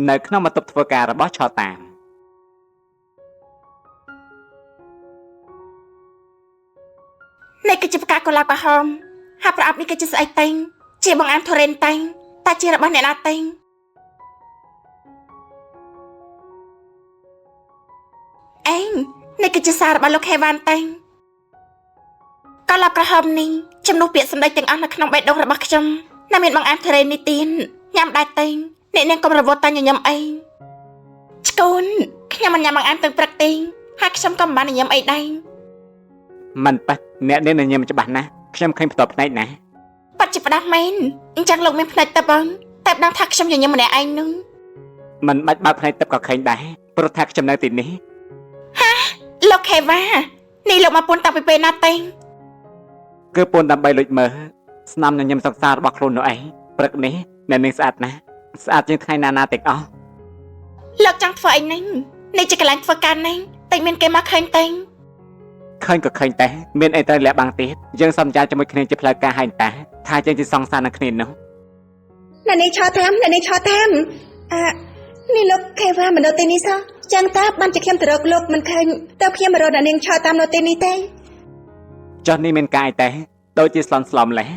នៅក្នុងបន្ទប់ធ្វើការរបស់ឆតាម នេះគឺជាផ្កាកុលាបក្រហមហើយប្រអប់នេះគឺជាស្អីតែងជាបង្អែមធុរេនតែងតែជារបស់អ្នកណាតែងអេងនេះគឺជាសាររបស់លោកខេវ៉ានតែងកុលាបក្រហមនេះជំនួសពាក្យសម្ដីទាំងអស់នៅក្នុងបេះដូងរបស់ខ្ញុំណាមានបង្អែមធុរេននេះទៀតញ៉ាំដែរតែងអ្នកនាងកុំរវល់តែញញឹមអីឆ្កូនខ្ញុំមិនញ៉ាំបង្អែមទាំងព្រឹកទេហើយខ្ញុំក៏មិនបានញញឹមអីដែរ មិនប៉ះអ្នកនាងញញឹមច្បាស់ណាស់ខ្ញុំឃើញផ្ទាល់ភ្នែកណាស់ ប៉ាត់ជាផ្ដាស់មែនអញ្ចឹងលោកមានភ្នែកទឹកបងតែដឹងថាខ្ញុំញញឹមម្នាក់ឯងនោះ មិនបាច់បើកភ្នែកទឹកក៏ឃើញដែរព្រោះថាខ្ញុំនៅទីនេះ លោកខេវ៉ានេះលោកមកពួនតាំងពីពេលណាទេ គឺពួនដើម្បីលួចមើលស្នាមញញឹមសង្សាររបស់ខ្លួននោះឯងព្រឹកនេះអ្នកនាងស្អាតណាស់ស្អាតជាងថ្ងៃណាណាទាំងអស់ លោកចង់ធ្វើអីហ្នឹងនេះជាកន្លែងធ្វើការហ្នឹងតែមានគេមកឃើញទេ ឃើញក៏ឃើញតែមានអីត្រូវលាក់បាំងទៀតយើងសន្យាជាមួយគ្នាជាផ្លូវការហើយតាថាយើងជាសង្សារនឹងគ្នានោះ អ្នកនាងឆតាមអ្នកនាងឆតាមអ่าនេះលោកខេវ៉ាមិននៅទីនេះសោះចឹងតើបានជាខ្ញុំទៅរកលោកមិនឃើញតើខ្ញុំមករកអ្នកនាងឆតាមនៅទីនេះទេ ចុះនេះមានការអីតែដូចជាស្លន់ស្លំលេះ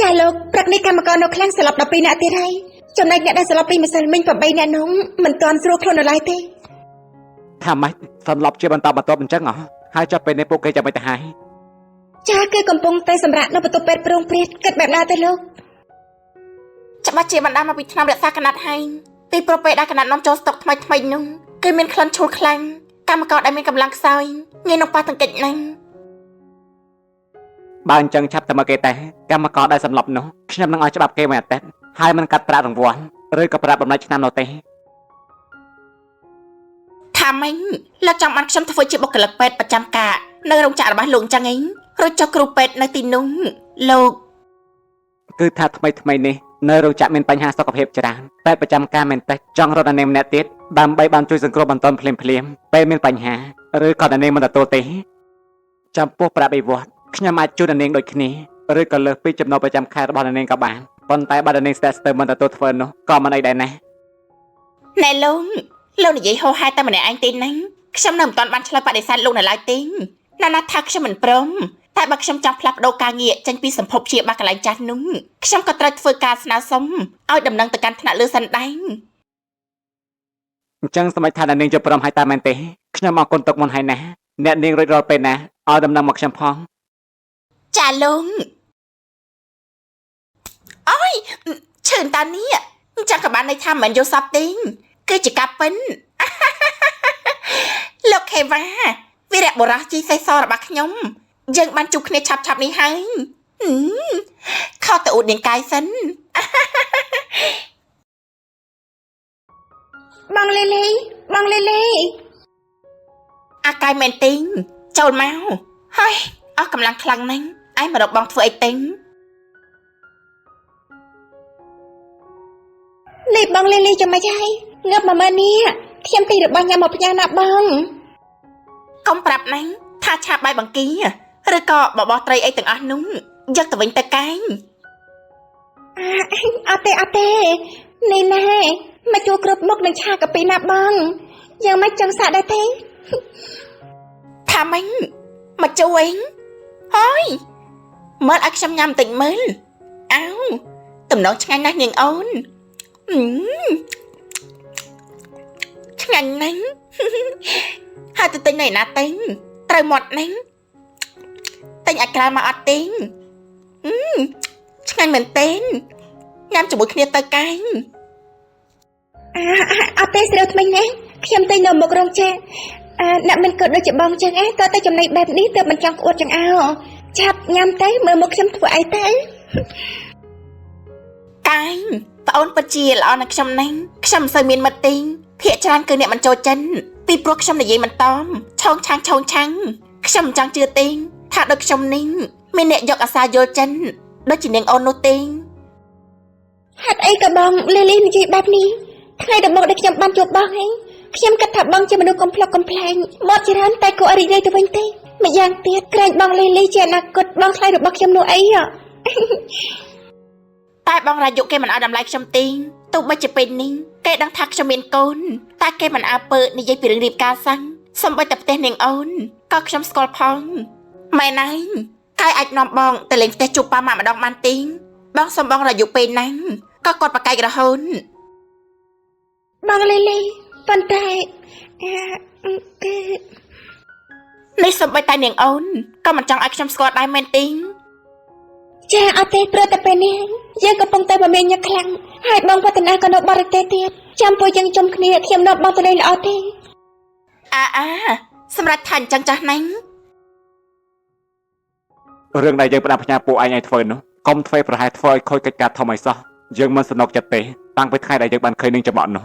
ចាលោកព្រឹកនេះកម្មករនៅខ្លាំងស្លាប់12នាក់ទៀតហើយចំណែកអ្នកដែលស្លាប់ពីម្សិលមិញ8នាក់នោះមិនទាន់ស្រួលខ្លួននៅឡើយទេ ថាម៉េចសន្លប់ជាបន្តបន្ទាប់អញ្ចឹងហ៎ហើយចុះពេលនេះពួកគេចាំមិនទៅហើយ ចាគឺកំពុងតែសម្រាកនៅបន្ទប់ពេទ្យប្រងព្រាតគិតបែបណាទេលោក ច្បាស់ជាបណ្ដាលមកពីថ្នាំរក្សាកណាត់ហើយពីព្រោះពេលដែលកណាត់នាំចូលស្តុកថ្មីថ្មីនោះគឺមានក្លិនឆួលខ្លាំងកម្មករដែលមានកម្លាំងខ្សោយងាយនឹងប៉ះទង្គិចហ្នឹង បើអញ្ចឹងឆាប់ទៅមកគេតែកម្មករដែលសន្លប់នោះខ្ញុំនឹងឲ្យច្បាប់គេមួយអាទិត្យហើយមិនកាត់ប្រាក់រង្វាន់ឬក៏ប្រាក់បំណាច់ឆ្នាំនោះទេ ថាម៉េចលោកចង់បានខ្ញុំធ្វើជាបុគ្គលិកពេទ្យប្រចាំការនៅរោងចក្ររបស់លោកអញ្ចឹងឯងរួចចុះគ្រូពេទ្យនៅទីនោះលោក គឺថាថ្មីថ្មីនេះនៅរោងចក្រមានបញ្ហាសុខភាពច្រើនតែប្រចាំការមែនទេចង់រត់អានាងម្នាក់ទៀតដើម្បីបានជួយសង្គ្រោះបន្ទាន់ភ្លាមភ្លាមៗពេលមានបញ្ហាឬក៏អានាងមិនទទួលទេចំពោះប្រាក់បៀវត្សខ្ញុំអាចជួយអានាងដូចគ្នាឬក៏លើសពីចំណូលប្រចាំខែរបស់អានាងក៏បានប៉ុន្តែបើអានាងស្ទះស្ទើរមិនទទួលធ្វើនោះក៏មិនអីដែរណា ណែលោកលោកនិយាយហោហែតែម្នាក់ឯងទេហ្នឹងខ្ញុំនៅមិនទាន់បានឆ្លើយបដិសេធលោកនៅឡើយទេណាណាថាខ្ញុំមិនព្រមតែបើខ្ញុំចង់ផ្លាស់ប្ដូរការងារចេញពីសម្ភពព្យាបាលកន្លែងចាស់នោះខ្ញុំក៏ត្រូវធ្វើការស្នើសុំឲ្យដំណឹងទៅកាន់ថ្នាក់លើសិនដែរ អញ្ចឹងសម្រាប់ថាអ្នកនាងយល់ព្រមហើយតាមមែនទេខ្ញុំអរគុណទុកមុនហើយណាអ្នកនាងរួចរាល់ពេលណាឲ្យដំណឹងមកខ្ញុំផង ចាលោកអូយឈឿនតានេះអញ្ចឹងក៏បានន័យថាមិនមែនយល់សពទេគឺជាការពិន លោកខេវ៉ាវីរៈបុរសជីសេះសរបស់ខ្ញុំយើងបានជួបគ្នាឆាប់ៗនេះហើយហឹមខោទៅអួតនាងកាយសិន បងលីលីបងលីលី អាកាយមែនទេចូលមកហើយអស់កម្លាំងខ្លាំងណាស់ឯងមករកបងធ្វើអីទេ នេះបងលីលីចាំម៉េចហើយងើបមកមើលនេះខ្ញុំទិញរបស់ញ៉ាំមកផ្ញើណាបង កុំប្រាប់ណាថាឆាបបាយបង្គីឬក៏បបោះត្រីអីទាំងអស់នោះយកទៅវិញទៅកែង អាអត់ទេអត់ទេនេះណែមកជួគ្រប់មុខនឹងឆាកាពីណាបងយ៉ាងម៉េចចង់សាកដែរទេ ថាម៉េចមកជួយហើយមើលឲ្យខ្ញុំញ៉ាំបន្តិចមើលអោតំណងឆ្ងាញ់ណាស់នាងអូនហឹមឆ្ងាញ់ណាស់ ហើយទៅទិញនៅឯណាទិញត្រូវមាត់ណាស់ទិញឲ្យក្រៅមកអត់ទិញហឹមឆ្ងាញ់មែនទែនញ៉ាំជាមួយគ្នាទៅកែង អាអត់ទេស្រីថ្មីណាខ្ញុំទិញនៅមុខរោងចក្រអាអ្នកមិនកើតដូចជាបងចឹងឯងតើតែចំណៃបែបនេះទើបមិនចង់ក្អួតចង្អោឆាប់ញ៉ាំទៅមើលមុខខ្ញុំធ្វើអីទៅ កែងប្អូនពិតជាល្អណាស់ខ្ញុំណាស់ខ្ញុំមិនសូវមានមិត្តទេភាកច្រើនគឺអ្នកមិនចូលចិនពីព្រោះខ្ញុំនិយាយមិនតំឆោងឆាំងឆោងឆាំងខ្ញុំមិនចង់ជឿទេថាដូចខ្ញុំនេះមានអ្នកយកអាសាយល់ចិនដូចជានាងអូននោះទេ ហេតុអីក៏បងលីលីនិយាយបែបនេះថ្ងៃដំបូងដែលខ្ញុំបានជួបបងឯងខ្ញុំគិតថាបងជាមនុស្សកំប្លុកកំប្លែងមកច្រើនតែគួរឲ្យរីករាយទៅវិញទេម្យ៉ាងទៀតក្រែងបងលីលីជាអនាគតបងថ្លៃរបស់ខ្ញុំនោះអីហ៎ តែបងរាយុគេមិនឲ្យតម្លៃខ្ញុំទេ ទោះបីជាពេលនេះគេដឹងថាខ្ញុំមានកូនតែគេមិនអើពើនិយាយពីរឿងរៀបការសឹងសំបីតែផ្ទះនាងអូនក៏ខ្ញុំស្គាល់ផងម៉ែណៃកាយអាចនាំបងទៅលេងផ្ទះជួបប៉ាម៉ាក់ម្ដងបានទីបងសុំបងរយៈពេលហ្នឹងក៏គាត់ប្រកែករហូត បងលីលីប៉ុន្តែគឺ នេះសំបីតែនាងអូនក៏មិនចង់ឲ្យខ្ញុំស្គាល់ដែរមែនទី ចាអត់ទេព្រោះតែពេលនេះយើងកំពុងតែមមាញឹកខ្លាំងហើយបងវឌ្ឍនាក៏នៅបរទេសទៀតចាំពួកយើងជុំគ្នាខ្ញុំនាំបងទៅលេងល្អទេ អាអាសម្រាប់ថាអញ្ចឹងចាស់ណាញ់ រឿងដែលយើងផ្ដាំផ្ញើពួកឯងឲ្យធ្វើនោះកុំធ្វើប្រហែលធ្វើឲ្យខូចកិច្ចការធំឲ្យសោះយើងមិនសំណុកចិត្តទេតាំងពីថ្ងៃដែលយើងបានឃើញនឹងចំអកនោះ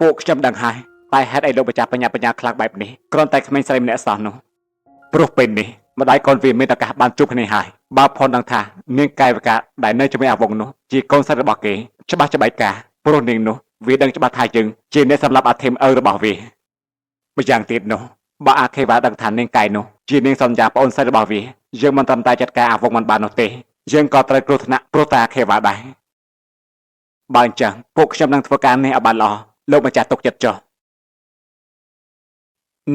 ពួកខ្ញុំដឹងហើយតែហេតុអីលោកម្ចាស់បញ្ញាបញ្ញាខ្លាំងបែបនេះគ្រាន់តែក្មេងស្រីម្នាក់សោះនោះព្រោះពេលនេះម្ដាយកូនវាមានឱកាសបានជួបគ្នាហើយបើផនដឹងថានាងកាយវិការដែលនៅជាមួយអាវងនោះជាកូនស្រីរបស់គេច្បាស់ច្បាច់ការព្រោះនាងនោះវាដឹងច្បាស់ថាយើងជាអ្នកសម្លាប់អាធិមឪរបស់វាម្យ៉ាងទៀតនោះបើអាខេវ៉ាដឹងថានាងកាយនោះជានាងសន្យាប្អូនស្រីរបស់វាយើងមិនត្រឹមតែចាត់ការអាវងមិនបាននោះទេយើងក៏ត្រូវគ្រោះថ្នាក់ព្រោះតែអាខេវ៉ាដែរបើអញ្ចឹងពួកខ្ញុំនឹងធ្វើការនេះឲ្យបានល្អលោកម្ចាស់ទុកចិត្តចុះ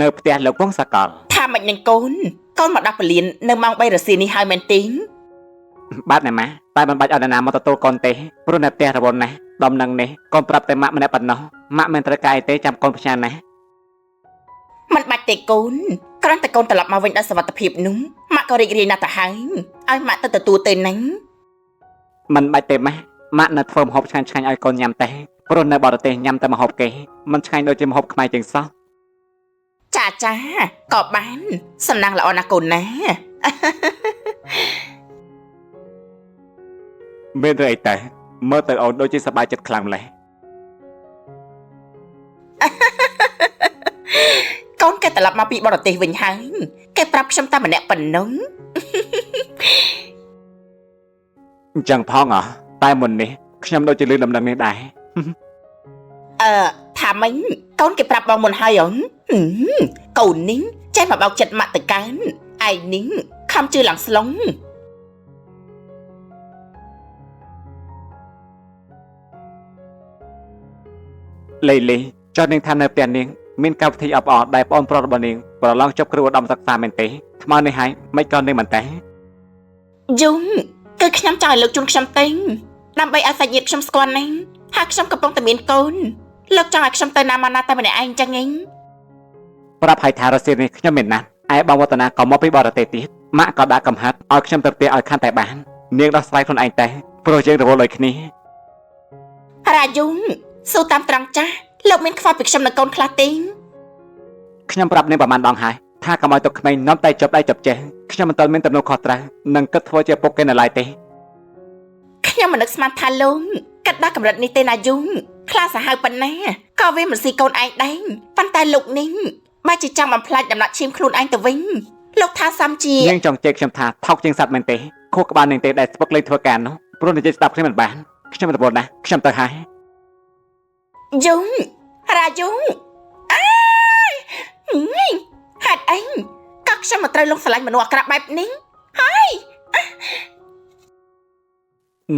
នៅផ្ទះលោកវងសកល ថាមិននឹងកូនកូនមកដល់ពលាននៅម៉ោង3រសៀលនេះហើយមែនទី បាទណែម៉ាតែមិនបាច់ឲ្យនរណាមកទទួលកូនទេព្រោះនៅផ្ទះរវល់ណាស់ដំណឹងនេះកូនប្រាប់តែម៉ាក់ម្នាក់ប៉ុណ្ណោះម៉ាក់មិនត្រូវការអីទេចាំកូនផ្ញើណា មិនបាច់ទេកូនគ្រាន់តែកូនត្រឡប់មកវិញដោយសុវត្ថិភាពនោះម៉ាក់ក៏រីករាយណាស់ទៅហើយឲ្យម៉ាក់ទៅទទួលទៅណា មិនបាច់ទេម៉ាក់ម៉ាក់នៅធ្វើម្ហូបឆ្ងាញ់ឆ្ងាញ់ឲ្យកូនញ៉ាំទេព្រោះនៅបរទេសញ៉ាំតែម្ហូបគេមិនឆ្ងាញ់ដូចជាម្ហូបខ្មែរជាងសោះ ចាចាក៏បានសំណាងល្អណាស់កូនណា មានរឿងអីតែមើលទៅអូនដូចជាសប្បាយចិត្តខ្លាំងម្ល៉េះ កូនគេត្រឡប់មកពីបរទេសវិញហើយគេប្រាប់ខ្ញុំតែម្នាក់ប៉ុណ្ណឹង អញ្ចឹងផងអតែមុននេះខ្ញុំដូចជាលឺដំណឹងនេះដែរ អឺថាមិញកូនគេប្រាប់បងមុនហើយអងកូននេះចេះមកបោកចិត្តម៉ាក់ទៅកើនឯងនេះខំជឿឡើងស្លុង លីលីចុះនាងថានៅផ្ទះនាងមានកម្មវិធីអបអរដែលប្អូនប្រុសរបស់នាងប្រឡងចប់គ្រូឧត្តមសិក្សាមែនទេថ្មនេះហើយមិនក៏នាងមិនទេ យំគឺខ្ញុំចង់ឲ្យលោកជូនខ្ញុំទិញដើម្បីឲ្យសាច់ញាតិខ្ញុំស្គាល់ណាហើយខ្ញុំកំពុងតែមានកូនលោកចង់ឲ្យខ្ញុំទៅណាមកណាតែម្នាក់ឯងចឹងឯង ប្រាប់ឲ្យថារសៀលនេះខ្ញុំមានណាត់ឯបងវឌ្ឍនាក៏មកពីបរទេសទៀតម៉ាក់ក៏ដាក់កំហិតឲ្យខ្ញុំទៅផ្ទះឲ្យខាន់តែបាននាងដោះស្រាយខ្លួនឯងតែព្រោះយើងរវល់ដូចគ្នា រាយំស៊ូតាមត្រង់ចាស់លោកមានខ្វល់ពីខ្ញុំនិងកូនខ្លះទេ ខ្ញុំប្រាប់នាងប្រហែលដងហើយថាកុំឲ្យទុកក្មេងនាំតែចប់ដៃចប់ចេះខ្ញុំមិនទាន់មានទំនួលខុសត្រូវនិងគិតធ្វើជាពុកគេនៅឡើយទេ ខ្ញុំមិននឹកស្មានថាលោកគិតដល់កម្រិតនេះទេណាយំខ្លាសាហាវប៉ុណ្ណាក៏វាមិនស៊ីកូនឯងដែរប៉ុន្តែលោកនេះបែរជាចង់បំផ្លាញដំណក់ឈាមខ្លួនឯងទៅវិញលោកថាសំជា នាងចង់ជេរខ្ញុំថាថោកជាងសត្វមែនទេខួរក្បាលនាងទេដែលស្ពឹកលេងធ្វើការនោះព្រោះនិយាយស្ដាប់គ្នាមិនបានខ្ញុំរវល់ណាស់ខ្ញុំទៅហើយ យំរាយំអើយហេតុអីក៏ខ្ញុំមកត្រូវលងស្រឡាញ់មនុស្សអាក្រក់បែបនេះហើយ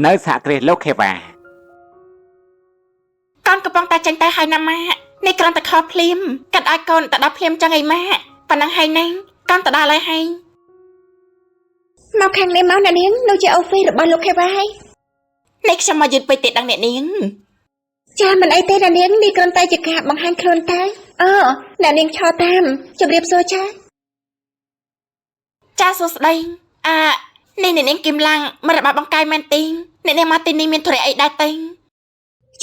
នៅសហគ្រាសលោកខេវ៉ា កូនកំពុងតែចេញទៅហើយណាម៉ាក់នេះគ្រាន់តែខលភ្លាមកាត់ឲ្យកូនទៅដល់ភ្លាមចឹងអីម៉ាក់ប៉ុណ្ណឹងហើយណាកូនទៅដល់ហើយហើយ មកខាងនេះមកអ្នកនាងនោះជាអូហ្វីសរបស់លោកខេវ៉ាហើយ នេះខ្ញុំមកយឺតពេកទេដឹងអ្នកនាង ចាមិនអីទេអ្នកនាងនេះគ្រាន់តែជាការបង្ហាញខ្លួនតើអូអ្នកនាងឈរតាមជម្រាបសួរចា ចាសួស្តីអានេះអ្នកនាងគឹមឡាំងមិនរបស់បង្កាយមែនទេអ្នកនាងមកទីនេះមានធុរៈអីដែរទេ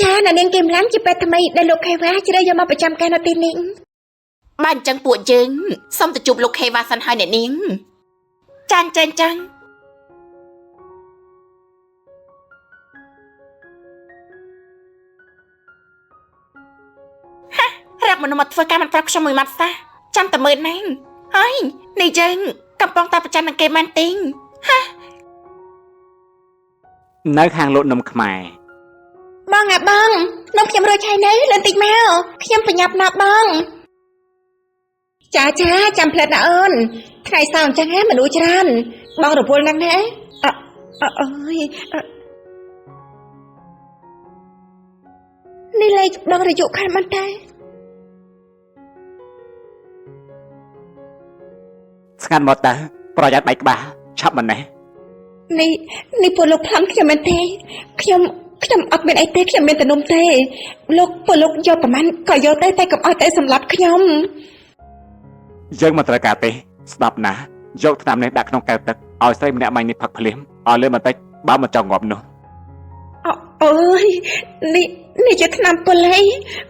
ចាអ្នកនាងគឹមឡាំងជាពេទ្យថ្មីដែលលោកខេវ៉ាជ្រើសយកមកប្រចាំការនៅទីនេះ បើអញ្ចឹងពួកយើងសូមទៅជួបលោកខេវ៉ាសិនហើយអ្នកនាងចាអញ្ចឹងចឹងហារកមនុស្សមកធ្វើការមិនប្រាប់ខ្ញុំមួយម៉ាត់សោះចាំតែមើលណាហើយនេះយើងកំពុងតែប្រច័ណ្ឌនឹងគេមែនទេ នៅខាងលក់នំខ្មែរ បងអាបងនំខ្ញុំរួចហើយនៅលឿនតិចមកខ្ញុំប្រញាប់ណាស់បងចាចាចាំផ្លែតណាអូនថ្ងៃសៅរ៍អញ្ចឹងហ៎មនុស្សច្រើនបងរវល់ណាស់ណាអអអើយ នេះលេខបងរយុខានបានតែ ស្ងាត់មកតើប្រយ័ត្នបែកក្បាលឆាប់មិនណេះ នេះនេះពួកលោកផ្លាំខ្ញុំមែនទេខ្ញុំខ្ញុំអត់មានអីទេខ្ញុំមានតែនំទេលោកពួកលោកយកប្រហែលក៏យកទៅតែកុំឲ្យតែសម្លាប់ខ្ញុំ យើងមិនត្រូវការទេស្ដាប់ណាស់យកថ្នាំនេះដាក់ក្នុងកែវទឹកឲ្យស្រីម្នាក់ម៉ាញ់នេះផឹកភ្លាមឲ្យលឿនបន្តិចបើមិនចង់ងាប់នោះ អូយនេះនេះជាថ្នាំពុលហី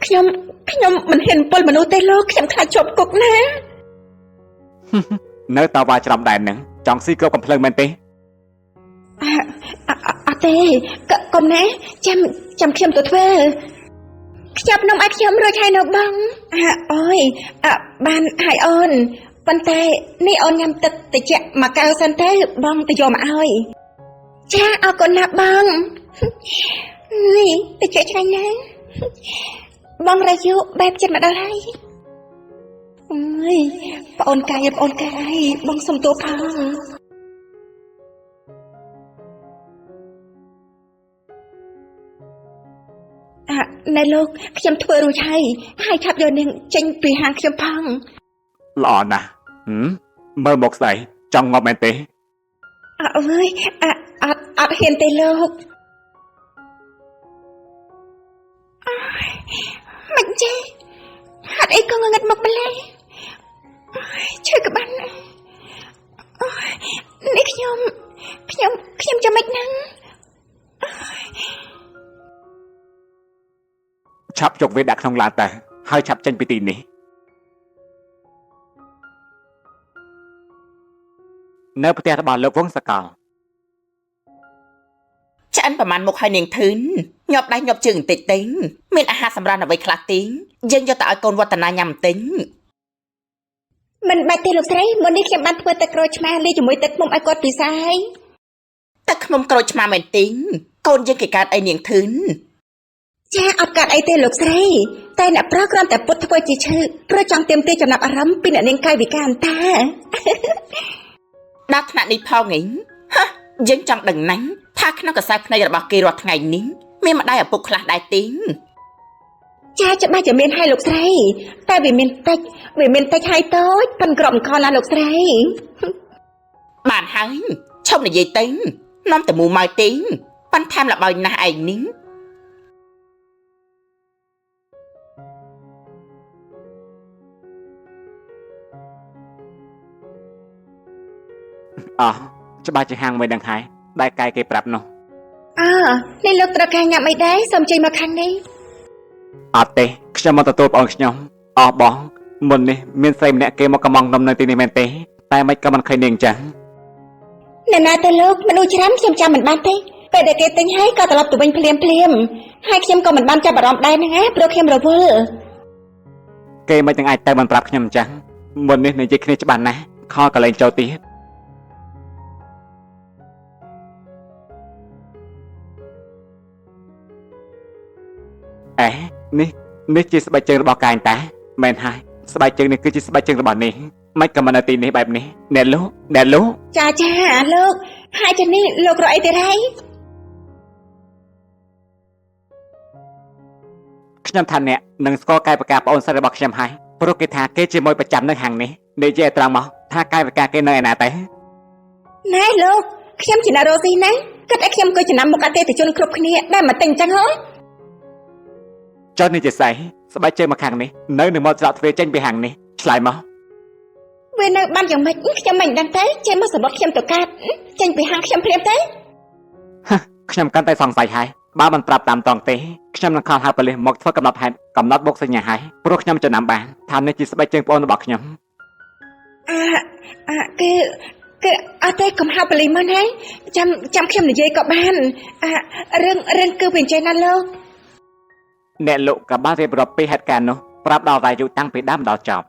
ខ្ញុំខ្ញុំមិនហ៊ានពុលមនុស្សទេលោកខ្ញុំខ្លាចជាប់គុកណា នៅតវ៉ាច្រំដែននឹងចង់ស៊ីគ្រាប់កំភ្លើងមែនទេ អត់ទេកុំណាចាំចាំខ្ញុំទៅធ្វើខ្ចប់នំឲ្យខ្ញុំរួចហើយនៅបងអូយបានហើយអូនប៉ុន្តែនេះអូនញ៉ាំទឹកតិចមកកែវសិនទៅបងទៅយកមកឲ្យចាអរគុណណាស់បងនេះតិចឆ្ងាញ់ណាស់បងរាយុបែបចិត្តមកដល់ហើយអើយប្អូនកាយប្អូនកាយបងសុំទោសផងណែលោកខ្ញុំធ្វើរួចហើយហើយឆាប់យកនាងចេញពីហាងខ្ញុំផង ល្អណាស់មើលមកស្អីចង់ងាប់មែនទេ អើយអត់អត់ហ៊ានទេលោកមិនចេះហេតុអីក៏ងងឹតមកម្លេះឈឺក្បាន់នេះខ្ញុំខ្ញុំខ្ញុំចាំមិនហ្នឹង ឆាប់យកវាដាក់ក្នុងឡានទៅហើយឆាប់ចេញពីទីនេះនៅផ្ទះរបស់លោកវង្សកល ឆ្អិនប្រហែលមុខឲ្យនាងធឿនញាប់ដៃញាប់ជើងបន្តិចទេមានអាហារសម្រាប់អ្វីខ្លះទេយើងយកទៅឲ្យកូនវឌ្ឍនាញ៉ាំបន្តិច មិនបាច់ទេលោកស្រីមុននេះខ្ញុំបានធ្វើទឹកក្រូចឆ្មាលាយជាមួយទឹកឃ្មុំឲ្យគាត់ពិសាហើយ ទឹកឃ្មុំក្រូចឆ្មាមែនទេកូនយើងគេកើតអីនាងធឿន ចាអត់កើតអីទេលោកស្រីតែអ្នកប្រុសគ្រាន់តែពុតធ្វើជាឈឺព្រោះចង់ទាមទារចំណាប់អារម្មណ៍ពីអ្នកនាងកាយវិការអន្តា ដល់ថ្នាក់នេះផងឯងហ៎យើងចង់ដឹងណាស់ថាក្នុងកសែភ្នែករបស់គេរាល់ថ្ងៃនេះមានម្ដាយឪពុកខ្លះដែរទេ ចាច្បាស់ជាមានហើយលោកស្រីតែវាមានតិចវាមានតិចហើយតូចប៉ិនក្រំខណាលោកស្រី បានហើយឈប់និយាយទៅនាំតែមូម៉ៅទេប៉ិនថែមល្បោយណាស់ឯងនេះ អោះច្បាស់ជាហាងមួយនឹងហើយដែលកាយគេប្រាប់នោះ អើនេះលោកត្រូវការញ៉ាំអីដែរសូមចេញមកខាងនេះ អត់ទេខ្ញុំមកទទួលប្អូនខ្ញុំអស់បងមុននេះមានស្រីម្នាក់គេមកកំងនំនៅទីនេះមែនទេតែមិនក៏មិនឃើញនាងចឹង អ្នកណាទៅលោកមនុស្សច្រើនខ្ញុំចាំមិនបានទេពេលដែលគេទិញហើយក៏ត្រឡប់ទៅវិញភ្លាមភ្លាមហើយខ្ញុំក៏មិនបានចាប់អារម្មណ៍ដែរហ្នឹងណាព្រោះខ្ញុំរវល់ គេមិនទាំងអាចទៅមិនប្រាប់ខ្ញុំចឹងមុននេះនិយាយគ្នាច្បាស់ណាស់ខកលែងចូលទៀតអេនេះនេះជាស្បែកជើងរបស់កាយតាមែនហើយស្បែកជើងនេះគឺជាស្បែកជើងរបស់នេះមិនក៏មិននៅទីនេះបែបនេះអ្នកលោកអ្នកលោក ចាចាលោកហើយចានេះលោករកអីទៀតហើយ ខ្ញុំថាអ្នកនឹងស្គាល់កាយវិការប្អូនស្រីរបស់ខ្ញុំហើយព្រោះគេថាគេជាមួយប្រចាំនៅហាងនេះនិយាយឲ្យត្រង់មកថាកាយវិការគេនៅឯណាទៅ ណែលោកខ្ញុំជាអ្នករកស៊ីណាគិតឲ្យខ្ញុំក៏ចំណាំមុខអតិថិជនគ្រប់គ្នាដែលមកទិញចឹងហ៎ ចុះនេះជាស្អីស្បែកជើងមកខាងនេះនៅនឹងមកច្រកទ្វារចេញពីហាងនេះឆ្លើយមក វានៅបានយ៉ាងម៉េចខ្ញុំមិនដឹងទេចេញមកសម្បត្តិខ្ញុំទៅកាត់ចេញពីហាងខ្ញុំភ្លាមទេ ខ្ញុំកាន់តែសង្ស័យហើយបើមិនប្រាប់តាមត្រង់ទេខ្ញុំនឹងខលហៅប៉ូលីសមកធ្វើកំណត់ហេតុកំណត់បុកសញ្ញាហើយព្រោះខ្ញុំចំណាំបានថានេះជាស្បែកជើងប្អូនរបស់ខ្ញុំ អាអាគឺគឺអត់ទេកុំហៅប៉ូលីសមកណាចាំចាំខ្ញុំនិយាយក៏បានអារឿងរឿងគឺវាអញ្ចឹងណាលោក អ្នកលោកក៏បានរៀបរាប់ពីហេតុការណ៍នោះប្រាប់ដល់រាយុតាំងពីដើមដល់ចប់